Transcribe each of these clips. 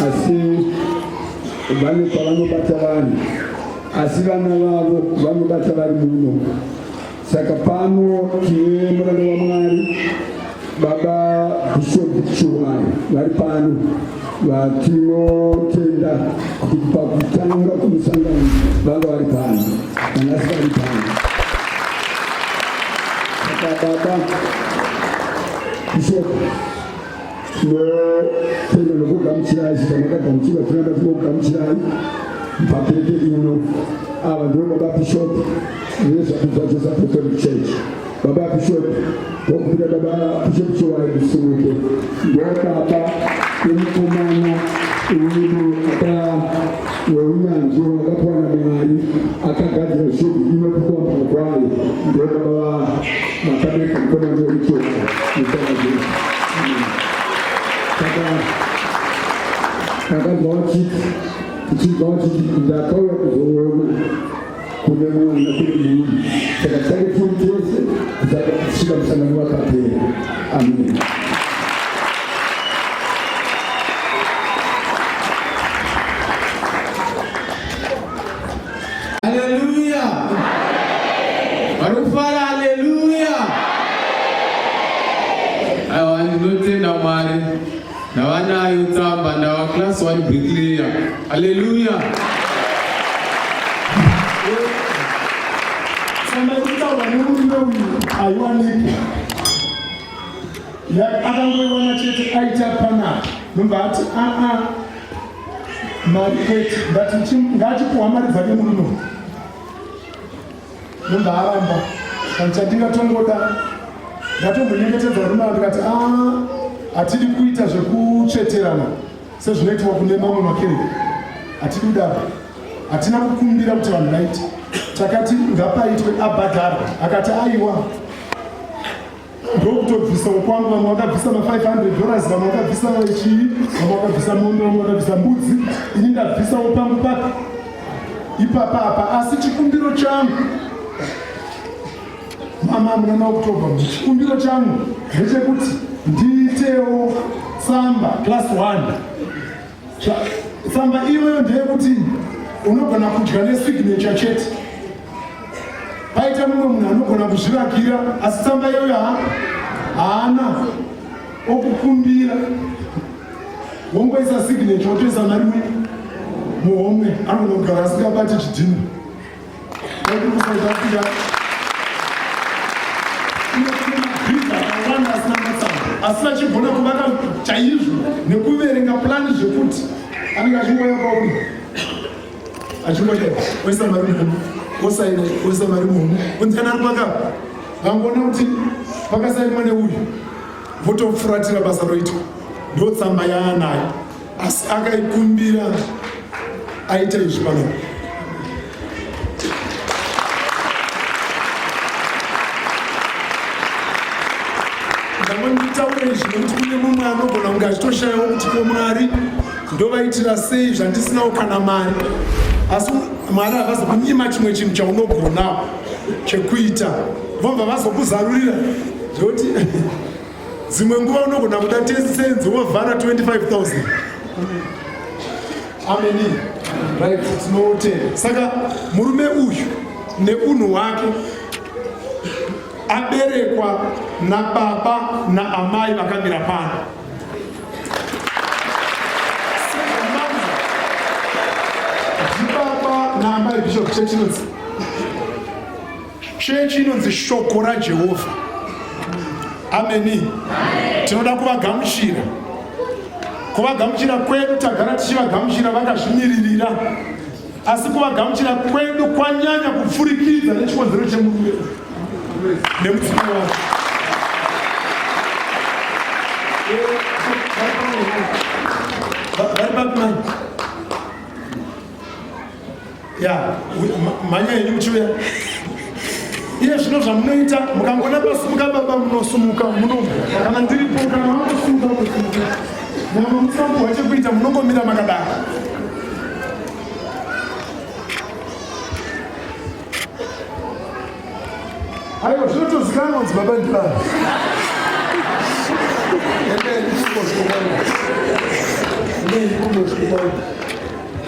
Asi vane kwavanobata vanhu, asi vana vavo vanobata vari muno. Saka pano tine muranda waMwari Baba Bishop Chiwai vari pano vatinotenda kuti pakutanga kwemusangano vanga vari pano nanhasi vari pano. Saka Baba Bishop tinotenda nokugamuchirai zvamakagamuchirwa, tinoramba tinokugamuchirai pakereke ino. Ava ndivo Baba Bishop veZvapupu Jesu Apostolic Church. Baba Bishop, tokumbira Baba Bishop Chiwai musimuke. Ndo baba wemukomana wedu aka weunyanzvi wakapiwa naMwari akagadzira shop ino kukwamba kwayo. Ndo baba vakabereka mukomana wedu Chiwai. Mukoma Jesu. Saka takanzwa vachiti tichibva vachiti ndakauya kuzoona kune mwana kune munhu saka tichange tiri tese kusvika musangano wakapera. Amen. Haleluya! Vari kufara, haleluya! Aiwa, ndinotenda Mwari. Ndava nayo tsamba, ndava class 1 bricklayer. Haleluya! Tsamba ikutaurwa nemurume uyu haiwaniki. Akangoiwana chete aita panapa ndobva ati aa mari kwete, ndati ngaachipuhwa mari dzake murume uyu. Ndobva aramba kana chandingatongoda ndatombonyengetedza varume ava ndikati a hatidi kuita zvekutsveterana sezvinoitwa kune mamwe makereke, hatidi kudaro. Hatina kukumbira kuti vanhu vaite, takati ngapaitwe abhadhara. Akati aiwa, ndokutobvisawo kwangu. Vamwe vakabvisa ma500 dollars, vamwe vakabvisa chii, vamwe vakabvisa mombe, vamwe vakabvisa mbudzi. Ini ndabvisawo pangu papi ipapa apa. Asi chikumbiro changu mama, muna maOctober, chikumbiro changu ndechekuti ndiitewo tsamba class 1. Tsamba iyoyo ndeyekuti unogona kudya nesignature chete, paita mumwe munhu anogona kuzvivakira, asi tsamba iyoyo haana okukumbira, wongoisa signature wotoisa mari muhomwe, anogona kugara asingabati chidhina. KuSouth Africa akawanda asina matsamba, asi vachigona kuvaka chaizvo nekuverenga plani, zvekuti anenge achingouya kwauri achingodai oisa mari muhomwe, osaina, oisa mari muhomwe, kunzi kana ari kwakapa vangoona kuti pakasainwa neuyu, votofuratira, basa roitwa. Ndo tsamba yaanayo, asi akaikumbira aita izvi pano. Ndangonditaura izvi nekuti kune mumwe anogona kunge achitoshayawo kuti ko Mwari ndovaitira sei zvandisinawo kana mari, asi Mwari havazokunyima chimwe chinhu chaunogona chekuita, vobva vazokuzarurira zvekuti dzimwe nguva unogona kuda 10 cents wovhara 25,000. Ameni. Right, tinotenda. Saka murume uyu neunhu hwake aberekwa nababa naamai vakamira pano. Ndibaba naamai Bishop Church inonzi chechi inonzi Shoko raJehovha. Ameni. Tinoda kuvagamuchira. Kuvagamuchira kwedu tagara tichivagamuchira vakazvimiririra, asi kuvagamuchira kwedu kwanyanya kupfurikidza nechikonzero chemurume nemudzimai wake. Vari papi mai? Ya, mhanya henyu muchiuya. Iye zvino zvamunoita, mukangona pasumuka baba munosumuka muno, kana ndiripo, kana vangosumuka musumuka, nyangwe musina kupuhwa chekuita, munongomira makadaro. Aiwa, zvinotozikanwa kunzi baba ndivava.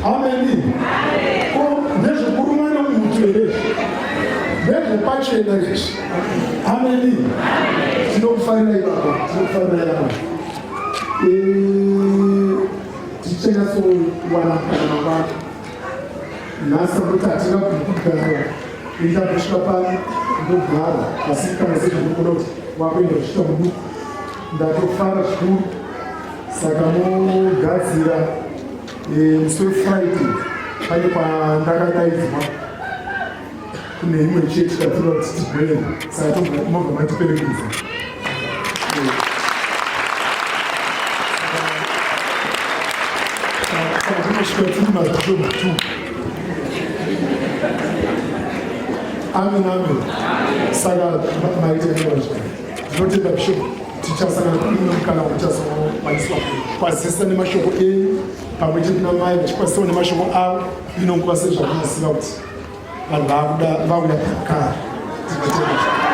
Ameni. Ko ndezvekurumwa nomuti here izvi? Ndezvepachena izvi. Ameni. Tinokufarira ibaba, tinokufarira baba. Eh, tichanyatsowana mukana mangwana. Nhasi kuti hatina kugara inda kusvika pano ndogara asi kana sezvinokuona kuti wakuenda kusvika muduku ndatofara zvikuru saka mogadzira eh, musi wefriday pane kwandakadaidzwa kune imwe chechi tatira kuti tigwere saka mobva matiperekedza. Saka tinosvika tiri mabishop two. Amen, amen. Saka maita izvozvo. Ndinotenda bishop, tichasangana kuimwe mukana uchazokwaniswa kukwazisa nemashoko enyu pamwe chete namai vachikwaziswa nemashoko avo ino nguva sezvamunoziva kuti vanhu vakuda vakuda kare. Tinotenda.